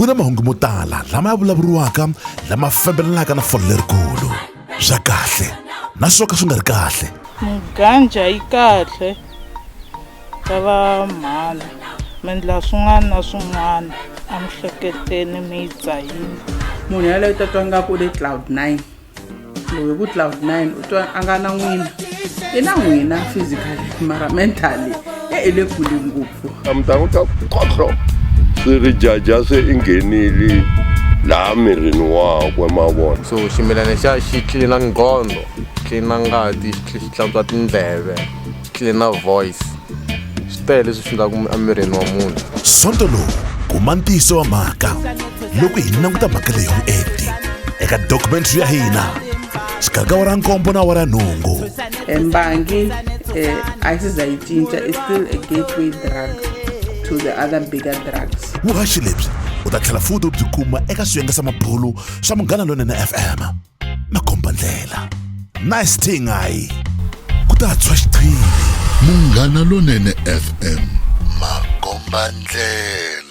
Ku na mahungu mo tala lama ya vulavuriwaka lama fambelanaka na fole lerikulu swa kahle na swo ka swi nga ri kahle. Muganja yi kahle ka va mhani mi endla swin'wana na swin'wana emihleketweni mi yi dzahile. Munhu yaloye u ta twa ngaku u le cloud nine loko hi ku cloud nine u twa a nga na n'wina i na n'wina physically mara mentally e i le kule ngopfu. Mi ta n'wi twa kotlo swi ri jaja se i nghenile laha mirini wakwe ma vona. So ximilana xa xi tlilina nqondo, xi tlilina ngati, xi tlhela xi hlantswa tindleve, xi tlilina voice. Swi tele leswi swi endlaka emirini wa munhu. Sonto lowu kuma ntiyiso wa mhaka loko hi languta mhaka leyi hi vuenti eka documentary ya hina xikarhi ka wara nkombo na wara nhungu. Mbangi eh, a yi se za yi cinca is still a gateway drug to the other bigger drugs. Vuhaxi lebyi u ta tlhela futhi u byi kuma eka swiyenge swa mabulu swa Munghana Lonene FM. Makombandlela. Nice thing ayi. Ku ta tshwa xiqhili. Munghana Lonene FM. Makombandlela.